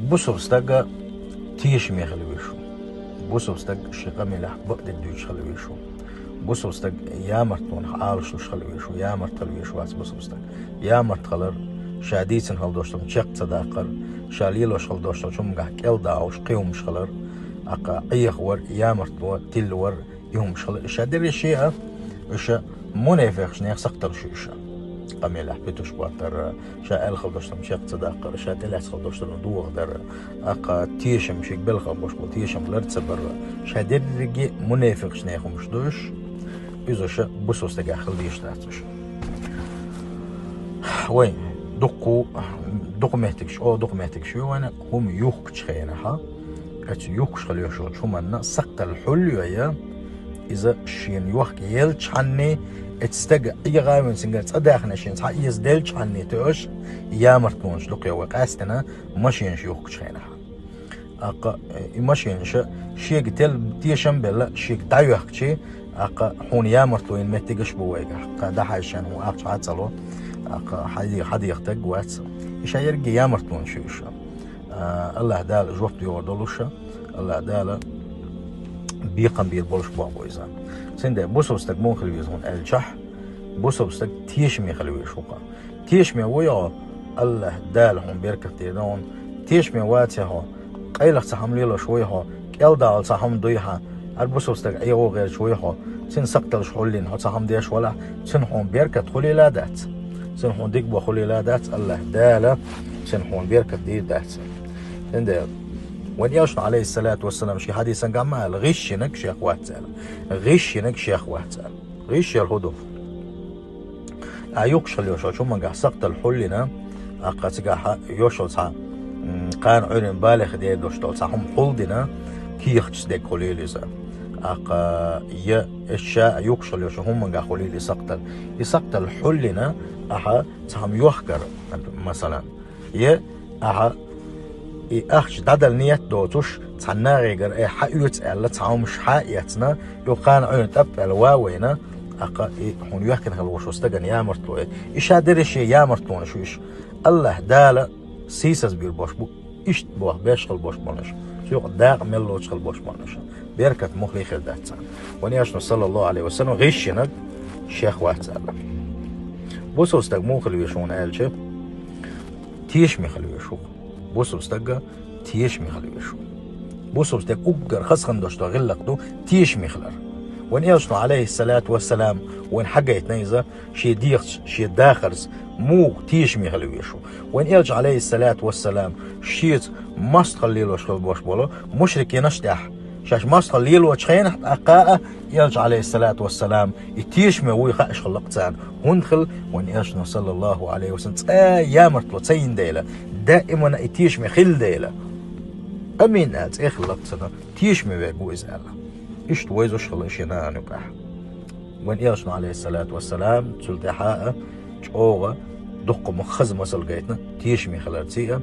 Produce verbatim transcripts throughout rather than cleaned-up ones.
Бусалба стаг тешаме хила везаш ву. Бусалба стаг шен къамелехь бакъдерг дуьйцуш хила везаш ву. Бусалба стаг ямартлонах Ӏалашлуш хила везаш ву, ямарта хила везаш вац бусалба стаг. Ямарта хилар, ша дийцина хила долуш долу чекх ца даккхар, ша лелош хила долуш долчу хӀуманах кӀелдахьуш кхин хӀумнаш хилар, тӀаккха Ӏехавар, ямартло, тилла вар, и хӀумнаш хила, ша дерриш а, уьш мунафикъашна сакхталуш ю уьш. Къамелехь петуш боттар, ша аьлла хила долуш долу чекх ца даккхар, ша тӀелаьцна хила долуш долу дохадар, тӀаккха тешам, шега белхалбеш болу тешам лар ца бар, ша дерриге а мунафикъашна хӀумнаш ду уьш, иза ша бусалба стагехь хила дезаш дац уьш. Вайн дуккха, дукха меттигаш, о, дукха меттигаш ю вайна, хӀума юхкучу хенахь, оцу юхкуш хила йолуш йолчу хӀуманна сакхталла хьулйо я, иза шена йохка елчхьанний, оцу стага Ӏехавина цуьнгара цӀа даьхна шена цхьа эза делчхьанний тоьаш, ямартлонаш дукха я вай къаьстина, машенаш юхкучу хенахь. ТӀаккха и машенаш шега тел-, тешам а белла, шега дӀайоьхкичи, тӀаккха хьуна ямартло йина меттигаш а бу вайгахь. Кхин дӀахьаьжча хьуна ахча хьа ца ло, тӀаккха хьан де-, хьан деха стаг вац. И ша ерриге ямартлонаш ю уьш. А, АллахӀ Дала жоп доьхур долуш, АллахӀ Дала бекхам бийр болуш боху иза. Цундела бусалба стаг муха хила веза хьуна аьлчахь, бусалба стаг тешаме хила везаш ву-кх. Тешаме вуй хьо, АллахӀ Дала хьуна беркат дийр ду хьуна. Тешаме вацахь хьо, къайлаха цхьа хӀума лелош вуй хьо, кӀелдахьал цхьа хӀума дуй хьан, хӀара бусалба стаг Ӏехо гӀерташ вуй хьо, цуьнан сакхталлаш хьулйина хьо цхьа хӀума деш валахь, цуьнан хьуна беркат хуьлийла а дац. Цуьнан хьуна дика бо хуьлийла а дац, АллахӀ Дала цуьнан хьуна беркат дийр дац. Цундела вайн элчано, Ӏалайхиссалату вассалам, шен хьадисангахь ма аьлла, гӀишлинарг шех вац аьлла. ГӀишлинарг шех вац аьлла. ГӀишло хӀун ду? Ахьа юхкуш хила йолуш йолчу хӀуманах сакхталла хьулйина, тӀаккха цигахь йолуш йолу цхьа, м, кхана Ӏуьйранна балех дер долуш долу цхьа хӀума хьулдина, кехаташ дерг хуьлийла иза. ТӀаккха я эшша а юхкуш хила йолчу хӀуманах хуьлийла и сакхталла. И сакхталла хьулйина, ахьа цхьа хӀума йохкар, масалан, я ахьа и ахча дӀадала ниет доцуш, цхьана нахегара, э, хьаоьцу аьлла, цхьа хӀумнаш хьа а эцна, юха кхана Ӏуьйранна тӀап аьлла ван вайна, тӀаккха и хьуна йоьхкина хила волуш волу стагана ямартло я. И ша дерриш а ямартлонаш ю уьш. АллахӀ Дала сийсаз бийр болуш бу, иштта боху беш хила болуш болуш. Цуьнан дакъа мел лоцуш хила болуш болуш. Беркат муххале хир дац царна. Вайн элчано, саллаллаху Ӏалайхи ва саллам, гӀишлинарг шех вац аьлла. Бусалба стаг муха хила веза хьуна аьлча, тешаме хила веза хьуна. Бусалба стаг тешаме хила веза хьуна. Бусалба стеган уггар хаза хӀума долуш долу гӀиллакх ду тешаме хилар. Вайн элчано, Ӏалайхиссалату вассалам, вайна хьагайтина иза, шен дегӀаца, шен дахарца муха тешаме хила веза хьуна. Вайн элча, Ӏалайхиссалату вассалам, шеца мостагӀалла лелош хила болуш болу мушрикинаш тӀехь. Шаьш мостагӀалла лелочу хенахь тӀаккха а элча, Ӏалайхиссалату вассалам, и тешаме вуй хууш хилла-кх царна. ХӀунда хила? Вайн элчано, саллаллаху Ӏалайхи ва саллам, цкъа а ямартло ца йина дела, даимана и тешаме хилла дела. Амин аьлла цӀе хилла-кх цунна, тешаме верг ву иза аьлла. Иштта вайзаш хилла шен нахана юкъахь. Вайн элчано, Ӏалайхиссалату вассалам, цул тӀаьхьа а чӀогӀа дуккха ма-, хаза масал гайтина тешаме хиларций а,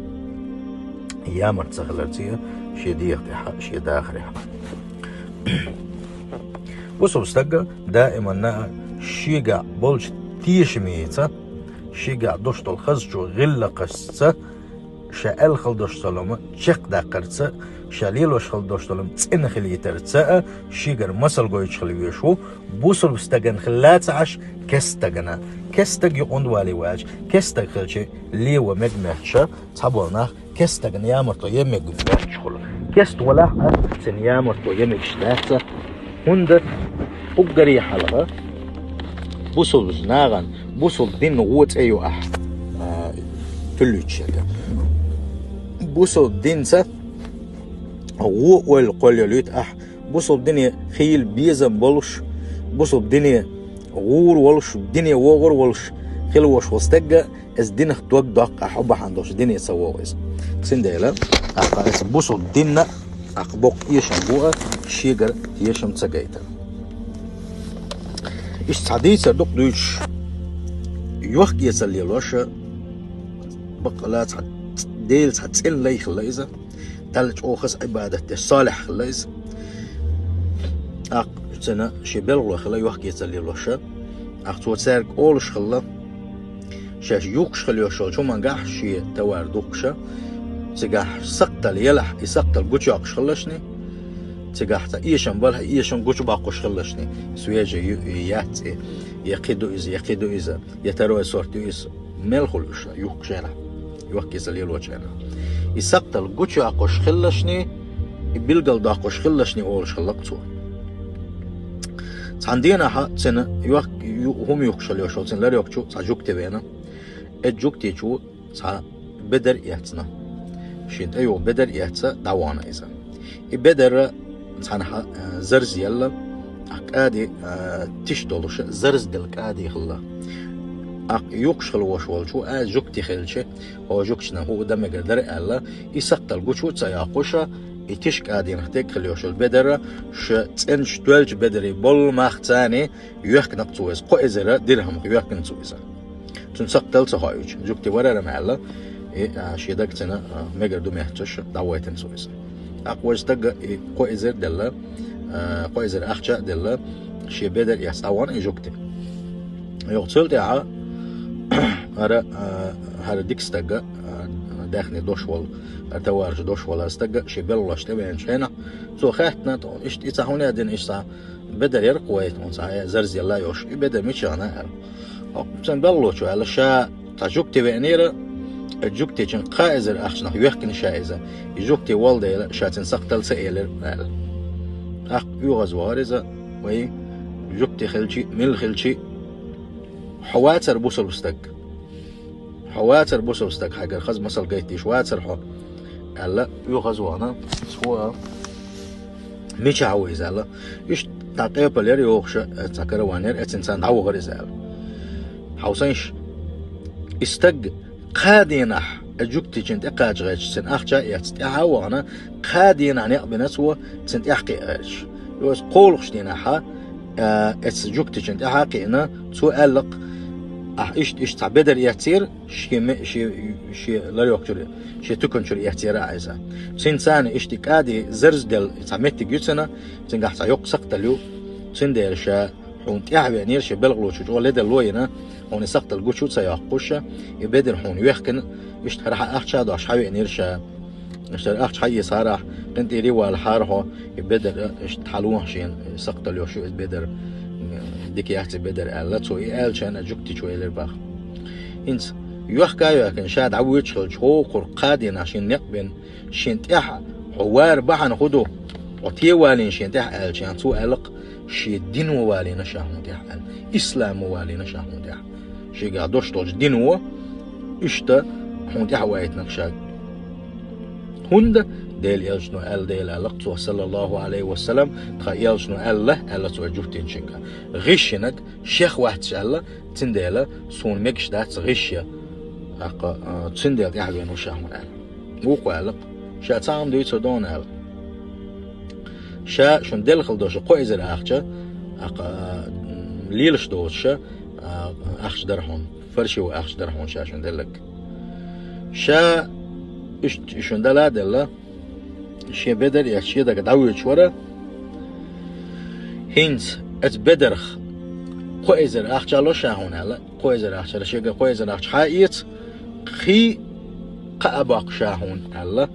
ямарта ца хиларций а, шен дегӀа тӀехь а, шен дахарехь а. Бусалба стаг даиманна а шегахь болчу тешамеца, шегахь долуш долу хазачу гӀиллакхашца, ша аьлла хила долуш долу хӀума чекхдаккхарца, ша лелош хила долуш долу хӀума цӀена хилийтарца а шегара масал гойтуш хила везаш ву, бусалба стагана хилла ца Ӏаш, кест стагана. Кест стаг юкъа хӀунда валий ваьлча, кест стаг хилча, лен ван мега моьттуш, цхьаболу нах кест стагана ямартло ян мега моьттуш хуьлу. Кест валахь а, цуьнан ямартло ян мегаш дац а, хӀунда уггаре хьалха бусалба нахана, бусалба динна вон цӀе ю ахь, а, туьллуьйтуш ерг. Бусалба динца вон ойла кхоллалуьйту ахь, бусалба дине хийла безам болуш, бусалба дине гӀур волуш, дине вогӀур волуш хила волуш волу стаг а, иза динах дог доккху ахь, хьо бахьана долуш дине ца вогӀу иза. Цундела, тӀаккха иза бусалба динна, тӀаккха боккха эшам бу а, шегара тешам ца гайтар. Иштта цхьа дийцар ду-кх дуьйцуш, йохк-эцар лелош, баккъала цхьа Дела цхьа цӀена лай хилла иза, Далла чӀогӀа хаза Ӏибадат деш, салихь хилла иза. ТӀаккха цуьнан шен белхало хилла йохк-эцар лелош. ТӀаккха цо цаьрга олуш хилла, шаьш юхкуш хила йолуш йолчу хӀуманах шен товар духкуш, Цигахь сакхтал елахь, и сакхтал гучуйоккхуш хилалаш шоана. Цигахь цхьа эшам балахь, и эшам гучубоккхуш хилалаш шоана. Свежий ю, и яц, и, я кхин ду иза, я кхин ду иза, я второй сорт ю иза. Мел хуьлу уьш, юхкуш елахь, йохкийца лелочу хенахь. И сакхтал гучуйоккхуш хилалаш шоана, и билгалдоккхуш хилалаш шоана, олуш хиллакх цо. Цхьана дийнахь цуьнан йохк-, ю-, хӀума юхкуш хилла йолуш волу цуьнан ларйоккхачу цхьа жуьгти веана. Эцу жуьгтичо цхьа бедар эцна. Шен тӀе йогӀу бедар эцна дӀавахана иза. И бедар цхьанхьа, э, зарз елла, а кӀади, э, тиша долуш, зарз делла кӀади хилла. Аккха юхкуш хилла волуш волчо, а, жуьгти хилча, хьо жуьгтичунна хӀуъа дан мегар дара аьлла, и сакхтал гучу а ца йоккхуш, и тиша кӀадинах дерг хилла йолуш йолу бедар, ша цӀеначу тоьллачу бедаре болу мах царна, йоьхкинакх цо иза, кхо эзар дирхьамах йоьхкина цо иза. Цуьнан сакхтал ца хоуьйтуш, жуьгти варара ма аьлла, и, а, шен дага цуьнан, а, мегар ду моьттуш, дӀавойтина цо иза. Аккха важа стага и кхо эзар делла, а, кхо эзар ахча а делла, шен бедар эцна дӀавахана и жуьгти. Юха цул тӀаьхьа хӀара, а, хӀара дика стага, а, даьхни дош волу, хӀара товараш дош волу стага шен белхалошна тӀевеанчу хенахь, цо хаьттина, иштта и цхьа хӀунда а дина, иштта цхьа бедар яра-кх вай, хӀунда цхьа зарз елла йолуш, и бедар мичахь ю аьлла. Оцу цуьнан белхалочо аьлла, ша цхьа жуьгти веанера, и жуьгтичунна кхаа эзар ахчанах йоьхкина ша иза. И жуьгти волу дела, ша цуьнан сакхтал ца элира аьлла. Аккха оьгӀазвахара иза, вай, жуьгти хилчи, мила хилчи, хьо вацара бусалба стаг. Хьо вацара бусалба стаг, хьайгара хаза масал гайтийша вацара хьо, аьлла, оьгӀазвахана, цо, мичахь ву иза аьлла. Иштта цхьа къепал яра йогӀуш, цхьа караван яра, эцна царна дӀавахара иза аьлла. Хьовсийша, и стаг кхаа дийнахь, и жуьгтичунна тӀекхача гӀерташ, цуьнан ахча а эцна, тӀаьхьа а вахана, кхаа дийнахь некъ бина цо, цуьнан тӀаьхьа кхиа гӀерташ. Оцу кхоалгӀачу дийнахьа, а, эцу жуьгтичунна тӀаьхьа а кхиъна, цо аьлла-кх, ахь иштта, иштта цхьа бедар эцнера, шен ме-, шен, шен ларйоккхачуьра, шен туьканчуьра эцнера ахь иза. Цуьнан царна иштта и кӀади зарз делла цхьа меттиг ю цуьнан, цуьнгахь цхьа йоккха сакхтал ю, цундела ша хьуна тӀаьхьа веанера шен белхалочо чӀогӀа ледарло йина, хьуна и сакхтал гучу а ца йоккхуш, и бедар хьуна йоьхкина, иштта хӀара хьан ахча а дош хьан веанера ша. Иштта ахча хьан эцахьара ахь, къинтӀера валахьара хьо, и бедар, иштта хьан лохьа шена, сакхтал йолуш ю иза бедар, дика яц и бедар аьлла, цо и аьллачу хенахь жуьгтичо элира боху. ХӀинца йоьхка а йоьхкина, ша дӀавоьдуш хилча, хӀокхура кхаа дийнахь шена некъ бина, шен тӀаьхьа хьо вар бахьана хӀун ду, хьо тӀе валийна шен тӀаьхьа аьллачу хенахь, цо аьлла-кх, шен дино валийна ша хьуна тӀаьхьа аьлла, исламо валийна ша хьуна тӀаьхьа. Шегахь долуш долчу дино, иштта хьуна тӀаьхьа вайтинарг ша. ХӀунда? Делан элчано аьлла, Дела аьлла-кх цо, саллаллаху Ӏалайхи ва саллам, тхан элчано аьлла, аьлла цо жуьгтичуьнга. ГӀиш йинарг шех вац аьлла, цундела суна мегаш дац гӀиш ян. ТӀаккха, а, цундела тӀаьхьа веана ву ша хьуна аьлла. Вукхо аьлла-кх, ша цхьа хӀума дуьйцур ду хьуна аьлла. Ша шуна делла хилла долуш кхо эзар ахча, тӀаккха, а, лелаш доцуш, а, ахча дара хьуна, фальшивый ахча дара хьуна ша шуна делларг. Ша иштта шуна дала а делла, шен бедар эцна шен дага дӀавоьдуш вара. ХӀинца оцу бедарх кхо эзар ахча ло ша хьуна аьлла, кхо эзар ахча, шега кхо эзар ахча хьан эца, кхин кхаъ а боккху ша хьуна аьлла.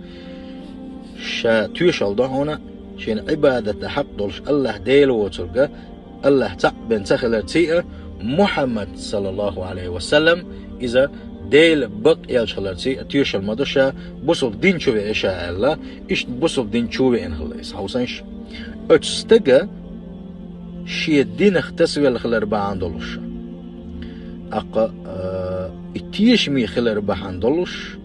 Ша тоьшалла до хьуна, шена Ӏибадат дан хьакъ долуш АллахӀ Дела воцург, АллахӀ цхьаъ бен ца хиларций а, Мухьаммад, саллаллаху Ӏалайхи ва саллам, иза Делан бакъ элча хиларций а тоьшалла ма до ша, бусалба дин чу веа ша аьлла, иштта бусалба дин чу веана хилла иза, хьовсийша. Оцу стага шен динах тасавелла хилар бахьана долуш, тӀаккха, а, и тешаме хилар бахьана долуш,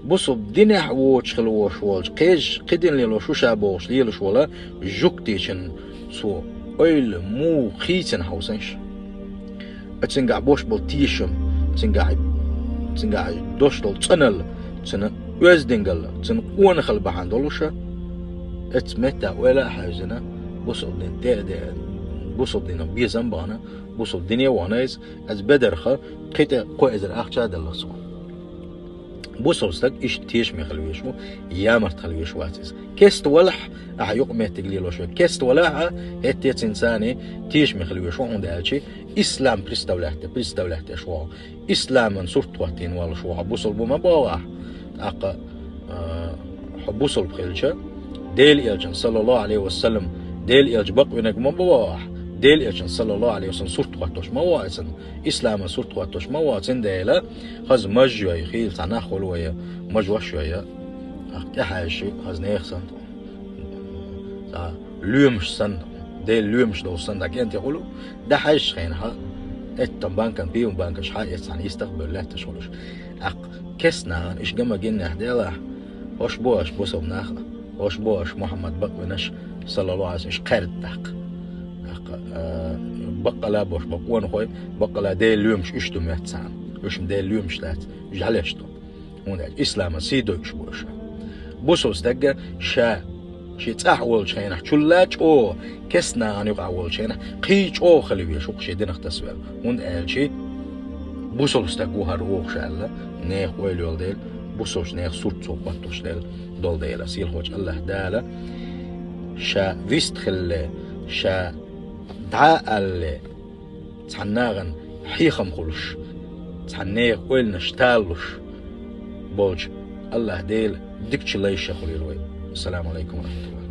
бусалба динехь воцуш хилла волуш волчу, кхечу кхин дин лелош ву ша бохуш лелаш волу жуьгтичун цо ойла муха хийцина, хьовсийша. Цуьнгахь бош болу тешам, цуьнгахь, цуьнгахь дош долу цӀаналла, цуьнан оьздангалла, цуьнан къонахалла бахьана долуш, оцу меттехь ойла а хьаьвзина, бусалба дин тӀе а де, бусалба динах безам а бахана, бусалба дине а вахана иза, оцу бедарх кхин тӀе кхо эзар ахча а делла цо. Бусалба стаг иштта тешаме хила везаш ву, ямарта хила везаш вац иза. Кеста валахь, ахьа юкъаметтиг лелош верг, кеста валахь а, хӀетте а цуьнан царна тешаме хила везаш ву, хӀунда аьлча ислам представлять де, представлять деш ву хьо. Исламан сурт хӀоттийна волуш ву хьо, бусалба ма боху ахь. ТӀаккха А, хьо бусалба хилча, Дела элчан, саллаллаху алейхи ва саллям, Дела элча бакъвинарг ма бу ахь, Дела элчан, саллаллаху алейхи ва саллям, сурт хӀоттош ма ву ахь, ислама сурт хӀоттош ма ву ахь, цундела хаза маж йой, хийла цхьа нах хуьлу вай, мажош йой, ахь тӀехьаьжча, хаза нехан санна, цхьа лоьмаш санна, Дела лоьмаш долуш санна, дӀа кӀентий хуьлу, дӀахьаьжча хьайна хьа, эттан банкан, пиван банкаш хьа эцна йистах а бевлла лаьтташ хуьлуш. ТӀаккха кестнахана, иша ган ма гиннехь делахь, хӀорш бу аша бусалба нах, хӀорш бу аша Мухьаммад бакъвинарш, саллаллаху алейхи ва саллям, иша кхаьрда тӀаккха. ТӀаккха, а, баккъала бош бакъонахой, баккъала Дела лоьмаш уьш ду моьтту царна. Уьш-м Дела лоьмаш дац, уьш хьалеш ду. ХӀунда аьлча исламан сий дойуш бу уьш. Бусалба стагга ша, шен цӀахь волчу хенахь чулла чӀогӀа, кестнахана юкъахь волчу хенахь кхин чӀогӀа хила везаш ву-кх шен динах тасавелла. ХӀунда аьлча бусалба стаг ву хӀара вогӀуш аьлла, нехан ойла йолу дела, бусалбачу нехан сурт цо хӀоттош дела долу дела. Сийлахьчу АллахӀ Дала ша вист хилале, ша дӀа а алале, цхьана нахана хьехам хуьлуш, цхьана нехан ойланаш талалуш болчу АллахӀ Дела дикачу лайша хуьлийла вай. Ассаламу алейкум ва рахматуллах.